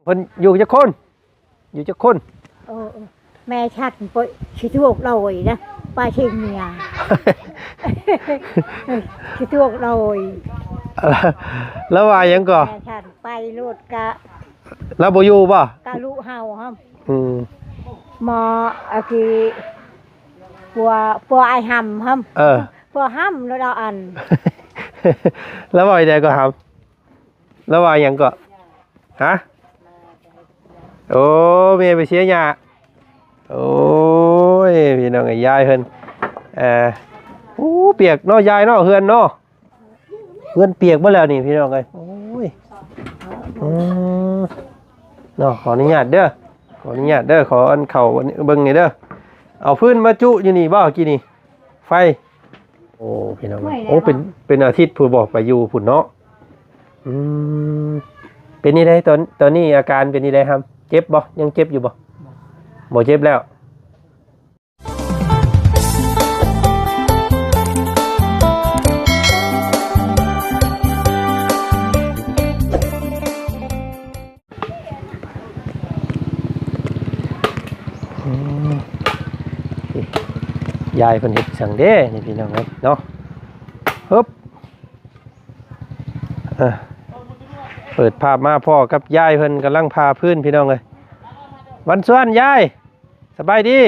ເພິ່ນຢູ່ຈັກຄົນ? ຢູ່ຈັກຄົນ? ເອີ ແມ່ສັນໄປຊິຖືກລອຍນະ ໄປຊິເມຍ ຊິຖືກລອຍ. ລາວວ່າຫຍັງກໍ? ແມ່ສັນໄປໂລດກະ ລາວບໍ່ຢູ່ບໍ່? ກະລຸເຮົາຫັ້ນ ອືມ ໝໍ ອາກີ ປົວ ປົວອ້າຍຫຳຫັ້ນ ເອີ ປົວຫຳໂລດເອົາອັນ ລາວເວົ້າໃດກໍຫຳ? ລາວວ່າຫຍັງເກາະ? ຮະ? ໂອ້ ແມ່ໄປເຊຍຫຍ້າ. ໂອ້ຍ ພີ່ນ້ອງເອີຍ ຍາຍເພິ່ນ ເອີ ໂອ້ ປຽກເນາະ ຍາຍເນາະ ເຮືອນເນາະ ເຮືອນປຽກເບິດແລ້ວນີ້ ພີ່ນ້ອງເອີຍ. ໂອ້ຍ ອືມ ເນາະ ຂໍອະນຸຍາດເດີ ຂໍອະນຸຍາດເດີ ຂໍອັນເຂົ້າເບິ່ງນີ້ເດີ. ເອົາຟືນມາຈຸຢູ່ນີ້ບໍ່ ກີ້ນີ້? ໄຟ ໂອ້ ພີ່ນ້ອງເອີຍ ໂອ້ ເປັນ ເປັນອາທິດພຸ້ນບໍ່ ໄປຢູ່ພຸ້ນເນາະ. ອືມ ເປັນຈັ່ງໃດຕອນ ຕອນນີ້ອາການເປັນຈັ່ງໃດຫຳ? ເຈັບບໍ່? ຍັງເຈັບຢູ່ບໍ່? ບໍ່ເຈັບແລ້ວ. ອືມ ຍາຍເພິ່ນເຮັດຫຍັງເດ້ນີ້ ພີ່ນ້ອງເອີຍເນາະ. ຮຶບ ເອີ ເປີດພາບມາພໍ້ກັບຍາຍເພິ່ນກຳລັງຜ່າພື້ນ ພີ່ນ້ອງເອີຍ. ວັນຊວນ ຍາຍ ສະບາຍດີ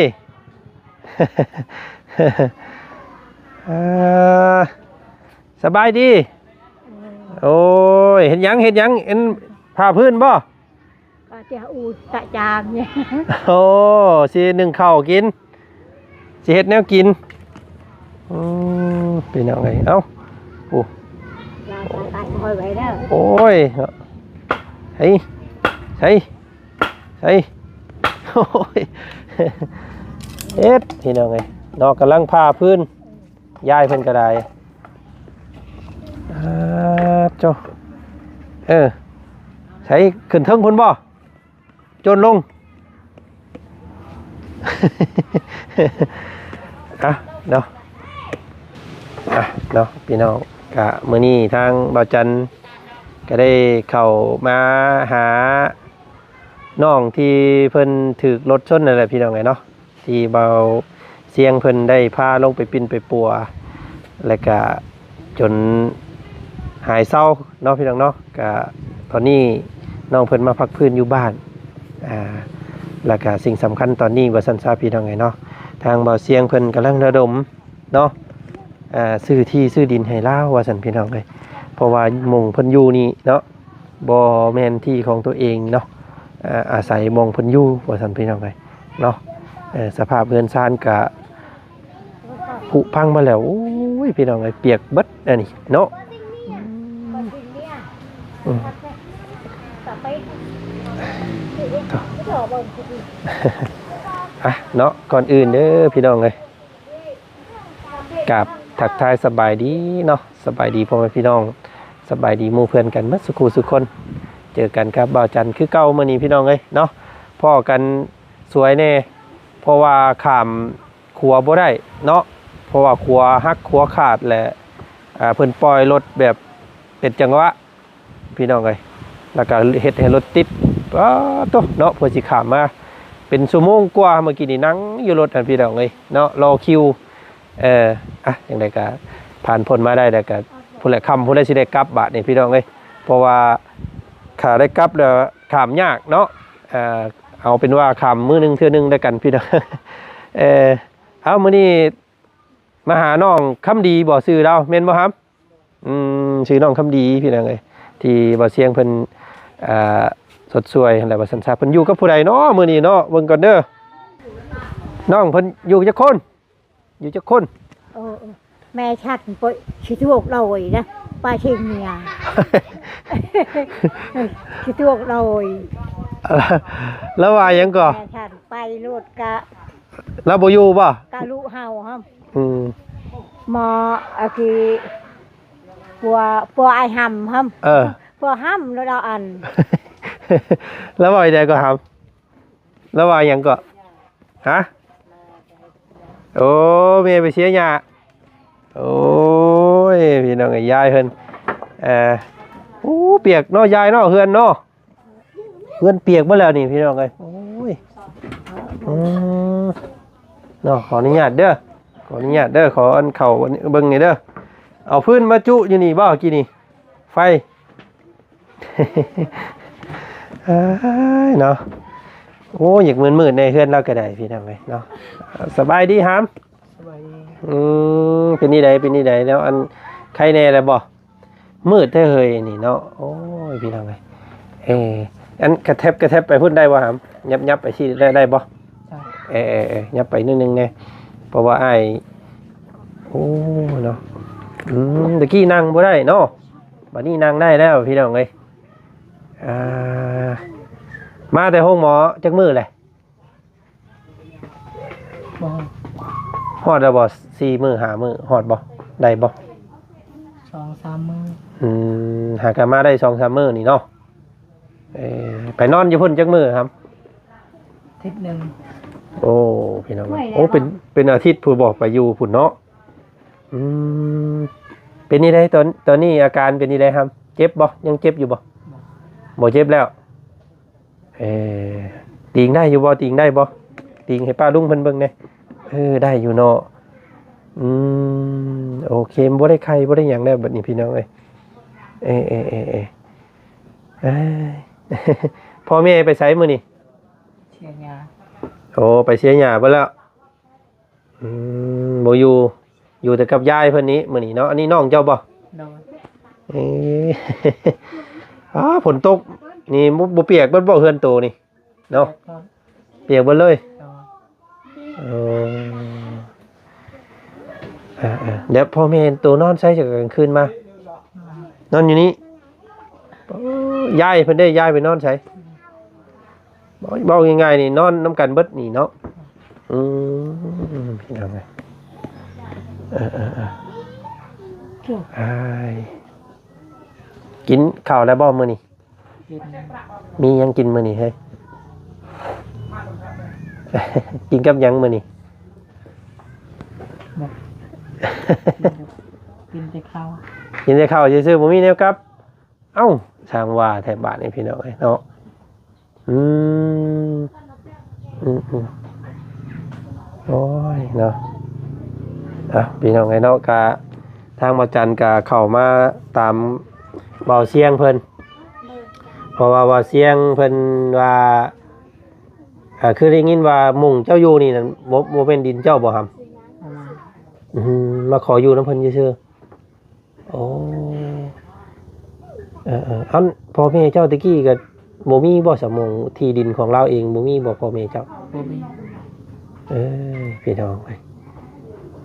ເອີ ສະບາຍດີ. ໂອ້ຍ ເຮັດຫຍັງ ເຮັດຫຍັງ? ອັນ ຜ່າພື້ນບໍ່? ກໍຈະອູດຕະຈາງນີ້ ໂອ້ ຊິໜຶ້ງເຂົ້າກິນ ຊິເຮັດແນວກິນ. ອືມ ພີ່ນ້ອງເອີຍ ເອົ້າ ໂອ້ ໂອ້ຍ ໃສ ໃສ ໃສ ໂອ້ຍ ເຮັດ ພີ່ນ້ອງເອີຍເນາະ ກຳລັງຜ່າພື້ນ ຍາຍເພິ່ນກໍໄດ້ ອາ ໂຈ ເອີ ໃສ ຂຶ້ນເທິງພຸ້ນບໍ່? ໂຈນລົງ ອ່ະ ເນາະ ອ່ະ ເນາະ ພີ່ນ້ອງ ກະມື້ນີ້ທາງບ່າວຈັນກະໄດ້ເຂົ້າມາຫານ້ອງທີ່ເພິ່ນຖືກລົດຊົນນັ້ນແຫຼະ ພີ່ນ້ອງເອີຍເນາະ. ທີ່ບ່າວຊຽງເພິ່ນໄດ້ພາລົງໄປປິ່ນໄປປົວ ແລະກະຈົນຫາຍເຊົາເນາະ ພີ່ນ້ອງເນາະ. ກະຕອນນີ້ນ້ອງເພິ່ນມາພັກຟື້ນຢູ່ບ້ານ ອ່າ ແລະກະສິ່ງສຳຄັນຕອນນີ້ວ່າຊັ້ນຊະ ພີ່ນ້ອງເອີຍເນາະ ທາງບ່າວຊຽງເພິ່ນກຳລັງລະດົມເນາະ ອ່າ ຊື້ທີ່ຊື້ດິນໃຫ້ລາວວ່າຊັ້ນ ພີ່ນ້ອງເອີຍ ເພາະວ່າໝ່ອງເພິ່ນຢູ່ນີ້ເນາະ ບໍ່ແມ່ນທີ່ຂອງຕົວເອງເນາະ ອາ ອາໄສໝ່ອງເພິ່ນຢູ່ວ່າຊັ້ນ ພີ່ນ້ອງເອີຍເນາະ. ເອີ ສະພາບເຮືອນຊານກະຜຸພັງມາແລ້ວ ໂອ້ຍ ພີ່ນ້ອງເອີຍ ປຽກເບິດອັນນີ້ເນາະ. ອືມ ອືມ ອະ ເນາະ ກ່ອນອື່ນເດີ ພີ່ນ້ອງເອີຍ ກາບທັກທາຍສະບາຍດີເນາະ ສະບາຍດີພໍ່ແມ່ພີ່ນ້ອງ ສະບາຍດີໝູ່ເພື່ອນກັນໝົດສູ່ຄູ່ສູ່ຄົນ. ເຈີກັນກັບບ່າວຈັນຄືເກົ່າມື້ນີ້ ພີ່ນ້ອງເອີຍເນາະ ພໍ້ກັນສວຍແດ່ ເພາະວ່າຂ້າມຂົວບໍ່ໄດ້ເນາະ ເພາະວ່າຂົວຫັກຂົວຂາດ ແລະ ອ່າ ເພິ່ນປ່ອຍລົດແບບເປັນຈັງຫວະ ພີ່ນ້ອງເອີຍ ແລ້ວກໍເຮັດໃຫ້ລົດຕິດ ປາໂຕເນາະ ເພື່ອຊິຂ້າມມາ ເປັນຊົ່ວໂມງກວ່າ ເມື່ອກີ້ນີ້ນັ່ງຢູ່ລົດຫັ້ນ ພີ່ນ້ອງເອີຍເນາະ ລໍຄິວ. ເອີ ອ່ະ ຈັ່ງໃດກໍຜ່ານພົ້ນມາໄດ້ ແລ້ວກໍພຸ້ນແຫຼະ ຄ່ຳພຸ້ນແຫຼະ ຊິໄດ້ກັບບາດນີ້ ພີ່ນ້ອງເອີຍ ເພາະວ່າຖ້າໄດ້ກັບແລ້ວຂ້າມຍາກເນາະ. ເອີ ເອົາເປັນວ່າຂ້າມມື້ໜຶ່ງເທື່ອໜຶ່ງແລ້ວກັນ ພີ່ນ້ອງ. ເອີ ເອົາ ມື້ນີ້ມາຫານ້ອງຄຳດີບໍ່ ຊື່ລາວແມ່ນບໍ່ຫຳ? ອືມ ຊື່ນ້ອງຄຳດີ ພີ່ນ້ອງເອີຍ ທີ່ບ່າວຊຽງເພິ່ນ ອ່າ ຊົດຊ່ວຍຫັ້ນແຫຼະວ່າຊັ້ນຊະ. ເພິ່ນຢູ່ກັບຜູ້ໃດເນາະມື້ນີ້ເນາະ ເບິ່ງກ່ອນເດີ. ນ້ອງເພິ່ນຢູ່ຈັກຄົນ? ຢູ່ຈັກຄົນ? ເອີ ເອີ ແມ່ສັນໄປຊິຖືກລອຍນະ ໄປຊິເມຍ ຊິຖືກລອຍ. ລາວວ່າຫຍັງກໍ? ແມ່ສັນໄປໂລດກະ ລາວບໍ່ຢູ່ບໍ່? ກະລຸເຮົາຫັ້ນ ອືມ ໝໍ ອາກີ ປົວ ປົວອ້າຍຫຳຫັ້ນ ເອີ ປົວຫຳໂລດເອົາອັນ. ລາວເວົ້າໃດກໍຫຳ? ລາວວ່າຫຍັງເກາະ? ຮະ? ໂອ້ ແມ່ໄປເຊຍຫຍ້າ. ໂອ້ຍ ພີ່ນ້ອງເອີຍ ຍາຍເພິ່ນ ເອີ ໂອ້ ປຽກເນາະ ຍາຍເນາະ ເຮືອນເນາະ. ເຮືອນປຽກເບິດແລ້ວນີ້ພີ່ນ້ອງເອີຍ. ໂອ້ຍ ອືມ ເນາະ ຂໍອະນຸຍາດເດີ ຂໍອະນຸຍາດເດີ ຂໍອັນເຂົ້າເບິ່ງນີ້ເດີ. ເອົາຟືນມາຈຸຢູ່ນີ້ບໍ່ກີ້ນີ້ ໄຟ? ເອີຍເນາະ ໂອ້ຍ ຢາກມືດໆແດ່ເຮືອນລາວກໍໄດ້ພີ່ນ້ອງເອີຍເນາະ. ສະບາຍດີຫາມ? ສະບາຍດີ. ອືມ ເປັນຈັ່ງໃດ ເປັນຈັ່ງໃດແລ້ວ ອັນ ໄຄແນ່ແລ້ວບໍ່? ມືດແທ້ເຮີ້ຍນີ້ເນາະ. ໂອ້ຍ ພີ່ນ້ອງເອີຍ ເອີ ອັນກະແທັບ ກະແທັບໄປພຸ້ນໄດ້ບໍ່ຫາມ? ຫຍັບ ຫຍັບໄປຊີ້ໄດ້ ໄດ້ບໍ່? ໄດ້. ເອີ ເອີ ຫຍັບໄປໜ້ອຍໜຶ່ງແດ່ ເພາະວ່າອ້າຍ ໂອ້ ເນາະ ອືມ ຕະກີ້ນັ່ງບໍ່ໄດ້ເນາະ ບັດນີ້ນັ່ງໄດ້ແລ້ວພີ່ນ້ອງເອີຍ. ອ່າ ມາແຕ່ໂຮງໝໍຈັກມື້ແຫຼະ? ບໍ່ຮອດ. ຮອດແລ້ວບໍ່? ສີ່ມື້ ຫ້າມື້ ຮອດບໍ່? ໄດ້ບໍ່? ສອງສາມມື້. ອືມ ຫາກະມາໄດ້ສອງສາມມື້ນີ້ເນາະ. ເອີ ໄປນອນຢູ່ພຸ້ນຈັກມື້ຫຳ? ອາທິດໜຶ່ງ. ໂອ້ ພີ່ນ້ອງ ໂອ້ຍ ໂອ້ ເປັນ ເປັນອາທິດພຸ້ນບໍ່ ໄປຢູ່ພຸ້ນເນາະ. ອືມ ເປັນຈັ່ງໃດຕອນ ຕອນນີ້ອາການເປັນຈັ່ງໃດຫຳ? ເຈັບບໍ່? ຍັງເຈັບຢູ່ບໍ່? ບໍ່ ບໍ່ເຈັບແລ້ວ. ເອີ ຕີງໄດ້ຢູ່ບໍ່? ຕີງໄດ້ບໍ່? ຕີງໃຫ້ປ້າລຸງເພິ່ນເບິ່ງແດ່. ເອີ ໄດ້ຢູ່ເນາະ. ອືມ ໂອເຄ ບໍ່ໄດ້ໄຂ້ບໍ່ໄດ້ຫຍັງແລ້ວບັດນີ້ພີ່ນ້ອງເອີຍ. ເອີ ເອີ ເອີ ເອີ ເອີ ພໍ່ແມ່ໄປໃສມື້ນີ້? ເສຍຫຍ້າ. ໂອ້ ໄປເສຍຫຍ້າເບິດແລ້ວ. ອືມ ບໍ່ຢູ່ ຢູ່ແຕ່ກັບຍາຍເພິ່ນນີ້ມື້ນີ້ເນາະ. ອັນນີ້ນ້ອງເຈົ້າບໍ່? ໂດຍ. ເອີ ອ້າ ຝົນຕົກນີ້ບໍ່ ບໍ່ປຽກເບິດບໍ່ເຮືອນໂຕນີ້ເນາະ? ປຽກເບິດເລີຍ. ໂດຍ. ເອີ ເອີ ເອີ ແລ້ວພໍ່ແມ່ໂຕນອນໃສ ກາງຄືນມາ? ນອນຢູ່ນີ້. ໂອ້ ຍາຍເພິ່ນເດ້ ຍາຍໄປນອນໃສ? ເວົ້າ ເວົ້າງ່າຍໆນີ້ ນອນນຳກັນເບິດນີ້ເນາະ. ອືມ ພີ່ນ້ອງເອີຍ ເອີ ເອີ ເອີ ໂອ້ ອ້າຍ ກິນເຂົ້າແລ້ວບໍ່ມື້ນີ້? ກິນ. ມີຫຍັງກິນມື້ນີ້ເຮີ້ຍ? ກິນກັບຫຍັງມື້ນີ້? ບໍ່ ກິນແຕ່ເຂົ້າ ກິນແຕ່ເຂົ້າຊື່ໆ ບໍ່ມີແນວກັບ. ເອົ້າ ຊ່າງວ່າແທ້ບາດນີ້ພີ່ນ້ອງເອີຍເນາະ. ອືມ ອືມໆ ໂອ້ຍເນາະ. ອ່ະ ພີ່ນ້ອງເອີຍເນາະ ກະທາງບ່າວຈັນກະເຂົ້າມາຕາມບ່າວຊຽງເພິ່ນ ເພາະວ່າບ່າວຊຽງເພິ່ນວ່າ ອ່າ ຄືໄດ້ຍິນວ່າໝ່ອງເຈົ້າຢູ່ນີ້ນັ້ນ ບໍ່ ບໍ່ແມ່ນດິນເຈົ້າບໍ່ຫຳ? ອືມ ມາຂໍຢູ່ນຳເພິ່ນຊື່ໆ. ໂອ້ ເອີໆ ອັນພໍ່ແມ່ເຈົ້າແຕ່ກີ້ກໍບໍ່ມີບໍ່ສະ ໝ່ອງທີ່ດິນຂອງລາວເອງ ບໍ່ມີບໍ່ພໍ່ແມ່ເຈົ້າ? ບໍ່ມີ. ເອີ ພີ່ນ້ອງເອີຍ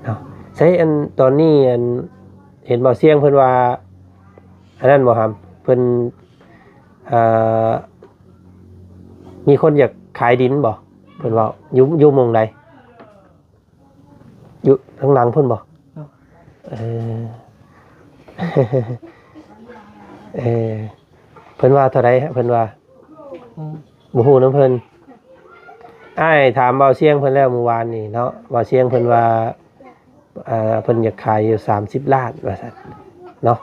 ເນາະ ໃສ ອັນຕອນນີ້ ອັນເຫັນບ່າວຊຽງເພິ່ນວ່າ ອັນນັ້ນບໍ່ຫຳ ເພິ່ນ ເອີ ມີຄົນຢາກຂາຍດິນບໍ່? ເພິ່ນເວົ້າ ຢູ່ ຢູ່ໝ່ອງໃດ? ຢູ່ທາງຫຼັງພຸ້ນບໍ່? ໂດຍ. ເອີ ເອີ ເພິ່ນວ່າເທົ່າໃດ? ເພິ່ນວ່າ ອືມ ບໍ່ຮູ້ນຳເພິ່ນ. ອ້າຍຖາມບ່າວຊຽງເພິ່ນແລ້ວມື້ວານນີ້ເນາະ ບ່າວຊຽງເພິ່ນວ່າ ເອີ ເພິ່ນຢາກຂາຍຢູ່ສາມສິບລ້ານວ່າຊັ້ນເນາະ.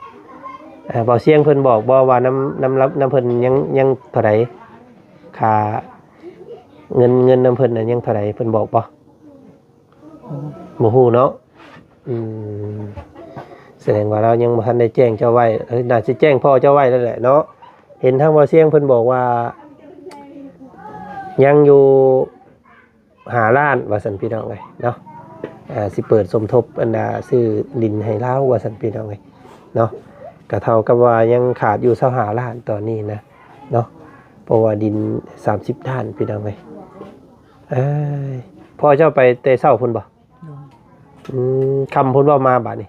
ເອີ ບ່າວຊຽງເພິ່ນບອກບໍ່ວ່ານຳ ນຳ ນຳເພິ່ນຍັງ ຍັງເທົ່າໃດ? ຄ່າເງິນ ເງິນນຳເພິ່ນນະຍັງເທົ່າໃດ ເພິ່ນບອກບໍ່? ບໍ່ຮູ້ເນາະ. ອືມ ສະແດງວ່າລາວຍັງບໍ່ທັນໄດ້ແຈ້ງເຈົ້າໄວ້. ເອີ ໜ້າຊິແຈ້ງພໍ່ເຈົ້າໄວ້ແລ້ວແຫຼະເນາະ. ເຫັນທາງບ່າວຊຽງເພິ່ນບອກວ່າ ຍັງຢູ່ຫ້າລ້ານວ່າຊັ້ນ ພີ່ນ້ອງເອີຍເນາະ. ອ່າ ຊິເປີດສົມທົບ ອັນນ່າ ຊື້ດິນໃຫ້ລາວວ່າຊັ້ນ ພີ່ນ້ອງເອີຍເນາະ. ກໍເທົ່າກັບວ່າຍັງຂາດຢູ່ຊາວຫ້າລ້ານຕອນນີ້ນະເນາະ ເພາະວ່າດິນສາມສິບລ້ານ ພີ່ນ້ອງເອີຍ. ເອີຍ ພໍ່ເຈົ້າໄປແຕ່ເຊົ້າພຸ້ນບໍ່? ໂດຍ. ອືມ ຄ່ຳພຸ້ນບໍ່ມາບາດນີ້?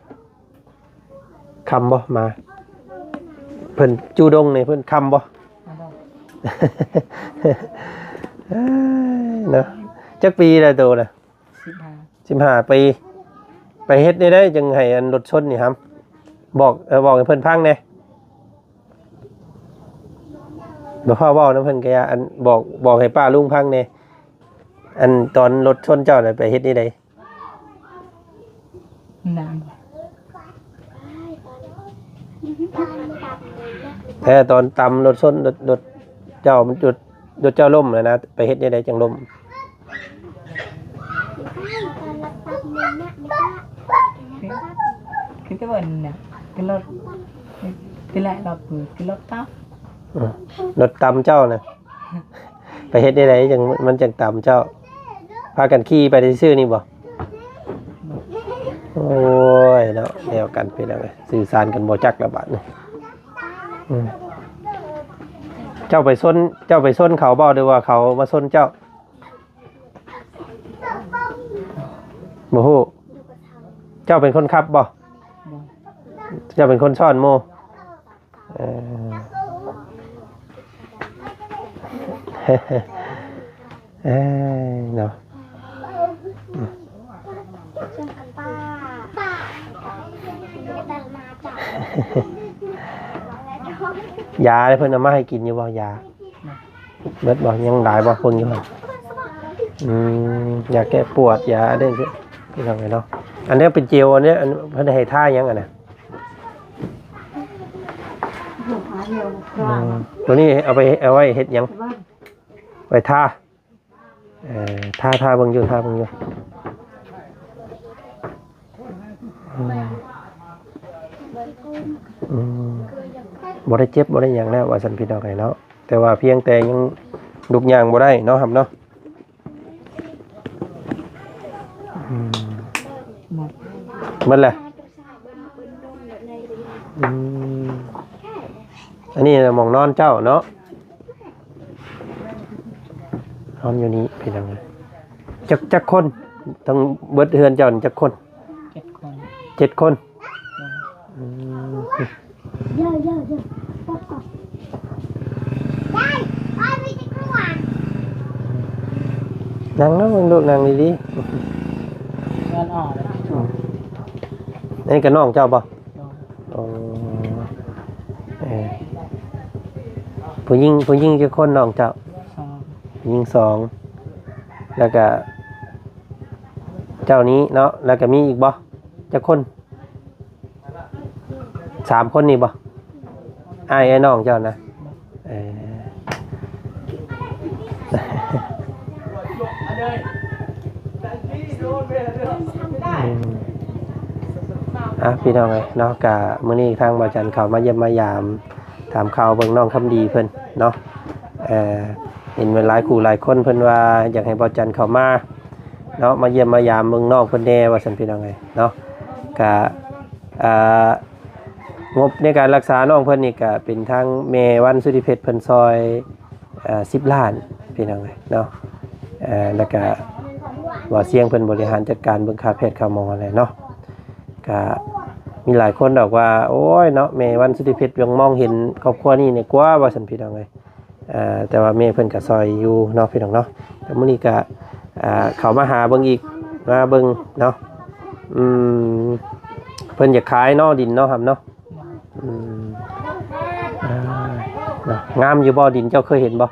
ຄ່ຳບໍ່ມາ? ເພິ່ນຈູດົງນີ້ເພິ່ນຄ່ຳບໍ່? ມາດອກ ເອີຍ ເນາະ. ຈັກປີແລ້ວໂຕນະ? ສິບຫ້າ ສິບຫ້າປີ. ໄປເຮັດແນວໃດຈຶ່ງໃຫ້ອັນລົດຊົນນີ້ຫຳ? ບອກ ເອີ ບອກໃຫ້ເພິ່ນຟັງແດ່. ບໍ່ພໍເວົ້ານຳເພິ່ນກະຢ່າ ອັນ ບອກ ບອກໃຫ້ປ້າລຸງຟັງແດ່. ອັນຕອນລົດຊົນເຈົ້ານະໄປເຮັດແນວໃດ? ນານ ເອີ ຕອນຕຳລົດຊົນ ລົດ ລົດເຈົ້າມັນຈຸດ ລົດເຈົ້າລົ້ມຫັ້ນນະ ໄປເຮັດແນວໃດຈັ່ງລົ້ມ? ຄືແຕ່ວ່ານັ້ນນະ ຄືລົດ ຄືແຫຼະລົດ ຄືລົດຕຳ ອືມ ລົດຕຳເຈົ້ານະ ໄປເຮັດແນວໃດຈັ່ງ ມັນຈັ່ງຕຳເຈົ້າ? ພາກັນຂີ່ໄປຊື່ໆນີ້ບໍ່? ໂອ້ຍເນາະ ແນວກັນເປັນຫຍັງ ສື່ສານກັນບໍ່ຈັກລະບາດນີ້. ອືມ ເຈົ້າໄປຊົນ ເຈົ້າໄປຊົນເຂົາບໍ່ ຫຼືວ່າເຂົາມາຊົນເຈົ້າ? ບໍ່ຮູ້. ເຈົ້າເປັນຄົນຂັບບໍ່? ບໍ່. ເຈົ້າເປັນຄົນຊ້ອນໂມ? ເອີ ເອີເນາະ ຢາເພິ່ນເອົາມາໃຫ້ກິນຢູ່ບໍ່? ຢາເບິດບໍ່? ຍັງຫຼາຍບໍ່? ເບິ່ງຢູ່ຫັ້ນ ອືມ ຢາແກ້ປວດ ຢາເດ້ ພີ່ນ້ອງເອີຍເນາະ. ອັນນີ້ເປັນເຈວ ອັນນີ້ ອັນເພິ່ນໃຫ້ທາຫຍັງອັນນະ? ອືມ ຕົວນີ້ເອົາໄປ ເອົາໄວ້ເຮັດຫຍັງ? ໄວ້ທາ ເອີ ທາ ທາເບິ່ງຢູ່ ທາເບິ່ງຢູ່ ອືມ ອືມ ບໍ່ໄດ້ເຈັບ ບໍ່ໄດ້ຫຍັງແລ້ວ ວ່າຊັ້ນ ພີ່ນ້ອງເອີຍເນາະ. ແຕ່ວ່າພຽງແຕ່ຍັງລຸກຍ່າງບໍ່ໄດ້ເນາະ ຫຳເນາະ. ອືມ ໝົດ ໝົດແລ້ວ. ອືມ ອັນນີ້ນະໝ່ອງນອນເຈົ້າເນາະ ນອນຢູ່ນີ້ພີ່ນ້ອງ. ຈັກ ຈັກຄົນ ທັງເບິດເຮືອນເຈົ້ານີ້ຈັກຄົນ? ເຈັດຄົນ ເຈັດຄົນ. ອືມ ນັ່ງເນາະ ເບິ່ງລູກ ນັ່ງດີໆ. ເຮືອນອອກ ອືມ ອັນນີ້ກໍນ້ອງເຈົ້າບໍ່? ນ້ອງ ໂອ້ ເອີ ຜູ້ຍິງ ຜູ້ຍິງຈັກຄົນນ້ອງເຈົ້າ? ສອງ ຜູ້ຍິງສອງ ແລ້ວກະເຈົ້ານີ້ເນາະ ແລ້ວກະມີອີກບໍ່? ຈັກຄົນ? ສາມຄົນນີ້ບໍ່? ອ້າຍ ອ້າຍນ້ອງເຈົ້ານະ? ເອີ ອືມ ອ່ະ ພີ່ນ້ອງເອີຍເນາະ ກະມື້ນີ້ທາງບ່າວຈັນເຂົ້າມາຢ້ຽມມາຢາມ ຖາມຂ່າວເບິ່ງນ້ອງຄຳດີເພິ່ນເນາະ. ເອີ ເຫັນຫຼາຍຄູ່ຫຼາຍຄົນເພິ່ນວ່າຢາກໃຫ້ບ່າວຈັນເຂົ້າມາເນາະ ມາຢ້ຽມມາຢາມເບິ່ງນ້ອງເພິ່ນແດ່ວ່າຊັ້ນ ພີ່ນ້ອງເອີຍເນາະ. ກະ ອ່າ ງົບໃນການລັກສານ້ອງເພິ່ນນີ້ກະເປັນທາງແມ່ວັນ ສຸທິເພັດ ເພິ່ນຊ່ອຍ ເອີ ສິບລ້ານ ພີ່ນ້ອງເອີຍເນາະ. ເອີ ແລ້ວກະບ່າວຊຽງເພິ່ນບໍລິຫານຈັດການເບິ່ງຄ່າແພດຄ່າໝໍຫັ້ນແຫຼະເນາະ. ກະມີຫຼາຍຄົນດອກວ່າ ໂອ້ຍເນາະ ແມ່ວັນ ສຸທິເພັດ ຍັງມອງເຫັນຄອບຄົວນີ້ແດ່ກວ່າ ວ່າຊັ້ນ ພີ່ນ້ອງເອີຍ. ເອີ ແຕ່ວ່າແມ່ເພິ່ນກະຊ່ອຍຢູ່ເນາະ ພີ່ນ້ອງເນາະ. ແຕ່ມື້ນີ້ກະ ອ່າ ເຂົ້າມາຫາເບິ່ງອີກ ມາເບິ່ງເນາະ. ອືມ ເພິ່ນຢາກຂາຍເນາະ ດິນເນາະ ຫຳເນາະ. ອືມ ອ່າ ເນາະ ງາມຢູ່ບໍ່? ດິນເຈົ້າເຄີຍເຫັນບໍ່?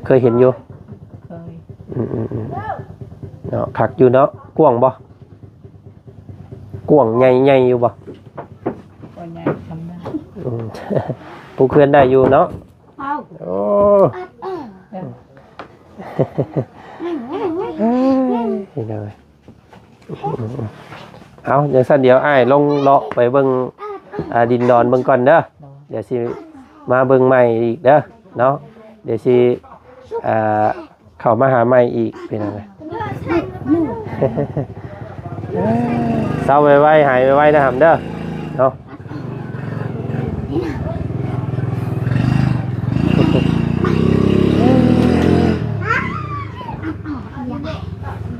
ເຄີຍເຫັນຢູ່? ເຄີຍ. ອືມໆໆ ເນາະ ຄັກຢູ່ເນາະ. ກວ້າງບໍ່? ກວ້າງໃຫຍ່ ໃຫຍ່ຢູ່ບໍ່? ບໍ່ໃຫຍ່ສ່ຳນັ້ນ. ອືມ ປູກເຮືອນໄດ້ຢູ່ເນາະ. ເອົ້າ ໂອ້ ເອີ ເອີຍ ເອົາ ຈັ່ງຊັ້ນດຽວອ້າຍລົງເລາະໄປເບິ່ງ ອ່າ ດິນດອນເບິ່ງກ່ອນເດີ. ໂດຍ. ດຽວຊິມາເບິ່ງໃໝ່ອີກເດີເນາະ. ດຽວຊິ ອ່າ ເຂົ້າມາຫາໃໝ່ອີກ ພີ່ນ້ອງເອີຍ. ເຊົາໄວໆ ຫາຍໄວໆ ນະຫຳເດີເນາະ.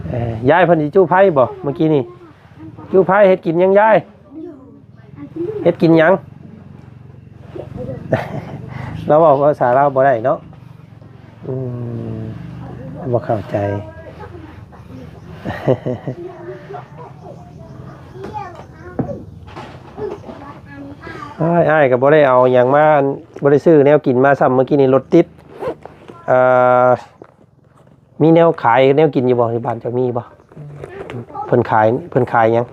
ເອີ ຍາຍເພິ່ນຊິຈູ້ໄຟບໍ່ ເມື່ອກີ້ນີ້? ຈູ້ໄຟເຮັດກິນຫຍັງຍາຍ? ເຮັດກິນຫຍັງ? ລາວເວົ້າພາສາລາວບໍ່ໄດ້ເນາະ. ອືມ ບໍ່ເຂົ້າໃຈ. ອ້າຍ ອ້າຍກໍບໍ່ໄດ້ເອົາຫຍັງມາ ບໍ່ໄດ້ຊື້ແນວກິນມາຊ້ຳ. ມື້ກີ້ນີ້ລົດຕິດ. ເອີ ມີແນວຂາຍແນວກິນຢູ່ບໍ່? ຢູ່ບ້ານເຈົ້າມີບໍ່? ເພິ່ນຂາຍ ເພິ່ນຂາຍຫຍັງ?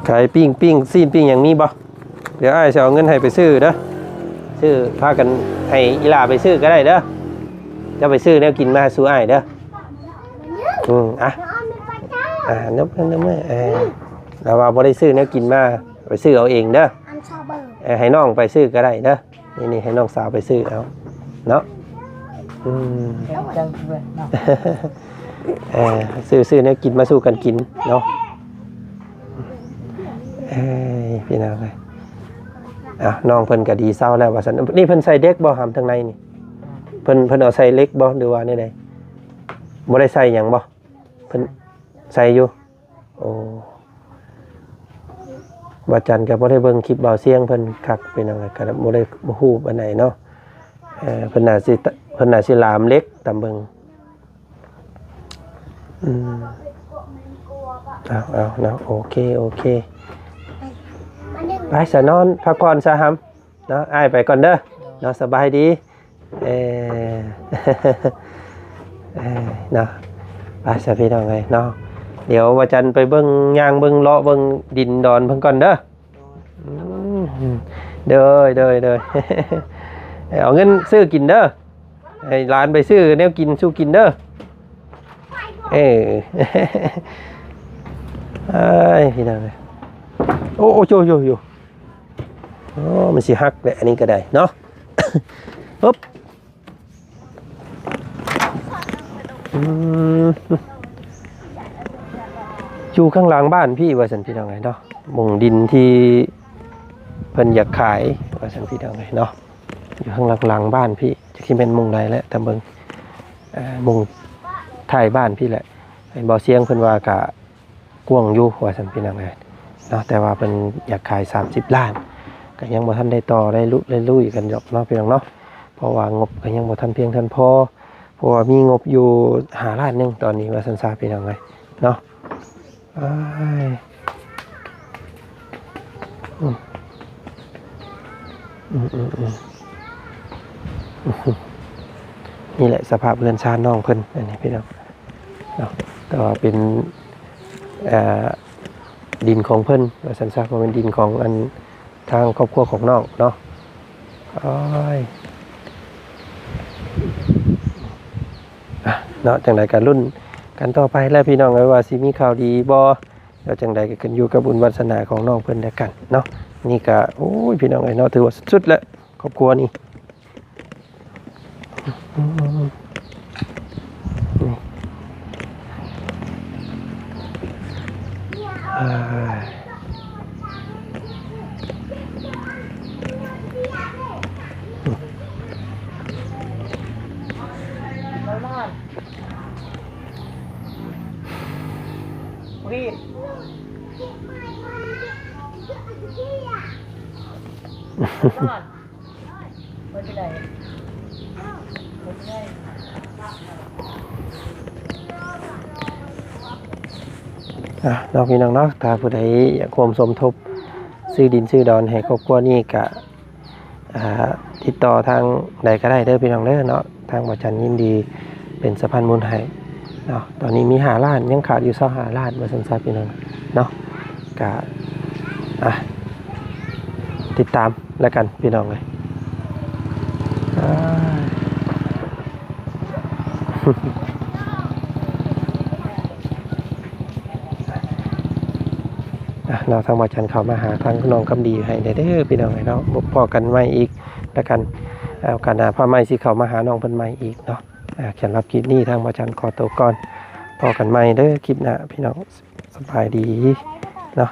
ຂາຍປີ້ງ ປີ້ງຊີ້ນ ປີ້ງຫຍັງມີບໍ່? ດຽວອ້າຍຊິເອົາເງິນໃຫ້ໄປຊື້ເດີ. ຊື້ ພາກັນໃຫ້ອີ່ຫຼ້າໄປຊື້ກໍໄດ້ເດີ. ເຈົ້າໄປຊື້ແນວກິນມາສູ່ອ້າຍເດີ. ອືມ ອ່ະ ອ່າ ນົບ ນົບມື ເອີ ລາວວ່າບໍ່ໄດ້ຊື້ແນວກິນມາ ໄປຊື້ເອົາເອງເດີ. ເອີ ໃຫ້ນ້ອງໄປຊື້ກໍໄດ້ເດີ. ນີ້ໆ ໃຫ້ນ້ອງສາວໄປຊື້ເອົາເນາະ. ອືມ ເອີ ຊື້ ຊື້ແນວກິນມາສູ່ກັນກິນເນາະ. ເອີຍ ພີ່ນ້ອງເອີຍ ອ່ະ ນ້ອງເພິ່ນກໍດີເຊົາແລ້ວວ່າຊັ້ນ. ນີ້ເພິ່ນໃສ່ເຫຼັກບໍ່ຫຳທາງໃນນີ້? ເພິ່ນ ເພິ່ນເອົາໃສ່ເຫຼັກບໍ່ ຫຼືວ່າແນວໃດ? ບໍ່ໄດ້ໃສ່ຫຍັງບໍ່? ເພິ່ນໃສ່ຢູ່. ໂອ້ ບ່າວຈັນກໍບໍ່ໄດ້ເບິ່ງຄລິບບ່າວຊຽງເພິ່ນຄັກ ພີ່ນ້ອງເອີຍ ກໍບໍ່ໄດ້ ບໍ່ຮູ້ປານໃດເນາະ. ເອີ ເພິ່ນໜ້າຊິ ເພິ່ນໜ້າຊິລາມເຫຼັກຕາມເບິ່ງ. ອືມ ເອົາ ເອົາເນາະ ໂອເຄ ໂອເຄ ໄປຊະ ນອນພັກຜ່ອນຊະຫຳເນາະ. ອ້າຍໄປກ່ອນເດີເນາະ ສະບາຍດີ. ເອີ ເອີ ເນາະ ໄປຊະ ພີ່ນ້ອງເອີຍເນາະ. ດຽວວ່າຈັນໄປເບິ່ງ ຍ່າງເບິ່ງ ເລາະເບິ່ງດິນດອນເພິ່ນກ່ອນເດີ. ອືມ ໂດຍ ໂດຍ ໂດຍ ເອົາເງິນຊື້ກິນເດີ. ໃຫ້ຫຼານໄປຊື້ແນວກິນສູ່ກິນເດີ. ເອີ ເອີຍ ພີ່ນ້ອງເອີຍ ໂອ້ ໂອ້ ໂຢ ໂຢ ໂຢ ໂອ້ ມັນຊິຫັກແຫຼະ ອັນນີ້ກໍໄດ້ເນາະ. ອຶບ ອືມ ຢູ່ຂ້າງຫຼັງບ້ານພີ່ວ່າຊັ້ນ ພີ່ນ້ອງເອີຍເນາະ. ໝ່ອງດິນທີ່ເພິ່ນຢາກຂາຍວ່າຊັ້ນ ພີ່ນ້ອງເອີຍເນາະ. ຢູ່ຂ້າງຫຼັງ ຫຼັງບ້ານພີ່ ຈັກຊິແມ່ນໝ່ອງໃດແຫຼະ ຕາມເບິ່ງ ເອີ ໝ່ອງທ້າຍບ້ານພີ່ແຫຼະ. ເຫັນບໍ່ ຊຽງເພິ່ນວ່າກະກວ້າງຢູ່ວ່າຊັ້ນ ພີ່ນ້ອງເອີຍເນາະ. ແຕ່ວ່າເພິ່ນຢາກຂາຍສາມສິບລ້ານ ກະຍັງບໍ່ທັນໄດ້ຕໍ່ໄດ້ລຸ ໄດ້ລຸຍກັນດອກເນາະ ພີ່ນ້ອງເນາະ. ເພາະວ່າງົບກະຍັງບໍ່ທັນພຽງທັນພໍ ເພາະວ່າມີງົບຢູ່ຫ້າລ້ານໜຶ່ງຕອນນີ້ວ່າຊັ້ນຊະ ພີ່ນ້ອງເອີຍເນາະ. ອ້າຍ ອືມ ອືມ ອືມ ອືມ ນີ້ແຫຼະສະພາບເຮືອນຊານນ້ອງເພິ່ນ ອັນນີ້ພີ່ນ້ອງເນາະ. ແຕ່ວ່າເປັນ ເອີ ດິນຂອງເພິ່ນວ່າຊັ້ນຊະ ບໍ່ແມ່ນດິນຂອງອັນ ທາງຄອບຄົວຂອງນ້ອງເນາະ. ໂອ້ຍ ອ່ະ ເນາະ ຈັ່ງໃດກໍລຸ້ນກັນຕໍ່ໄປແຫຼະ ພີ່ນ້ອງເອີຍ ວ່າຊິມີຂ່າວດີບໍ່. ແລ້ວຈັ່ງໃດກໍຂຶ້ນຢູ່ກັບບຸນວາດສະໜາຂອງນ້ອງເພິ່ນແລ້ວກັນເນາະ. ນີ້ກໍ ໂອ້ຍ ພີ່ນ້ອງເອີຍເນາະ ຖືວ່າສຸດໆແລ້ວ ຄອບຄົວນີ້. ອ່ະ ເນາະ ພີ່ນ້ອງເນາະ ຖ້າຜູ້ໃດຢາກຮ່ວມສົມທົບຊື້ດິນຊື້ດອນໃຫ້ຄອບຄົວນີ້ກະ ອ່າ ຕິດຕໍ່ທາງໃດກໍໄດ້ເດີພີ່ນ້ອງເດີເນາະ. ທາງບ່າວຈັນຍິນດີເປັນສະພານບຸນໃຫ້ເນາະ. ຕອນນີ້ມີຫ້າລ້ານ ຍັງຂາດຢູ່ຊາວຫ້າລ້ານວ່າຊັ້ນຊະພີ່ນ້ອງເນາະ. ກະ ອ່ະ ຕິດຕາມແລ້ວກັນພີ່ນ້ອງເອີຍ. ອ່າ ອ່ະ ເນາະ ທາງບ່າວຈັນເຂົ້າມາຫາທາງນ້ອງຄຳດີໃຫ້ແດ່ເດີພີ່ນ້ອງເອີຍເນາະ. ພົບພໍ້ກັນໃໝ່ອີກແລ້ວກັນ ໂອກາດໜ້າຟ້າໃໝ່ຊິເຂົ້າມາຫານ້ອງເພິ່ນໃໝ່ອີກເນາະ. ອ່າ ສຳລັບຄລິບນີ້ທາງບ່າວຈັນຂໍໂຕກ່ອນ ພໍ້ກັນໃໝ່ເດີຄລິບໜ້າພີ່ນ້ອງ. ສະບາຍດີເນາະ.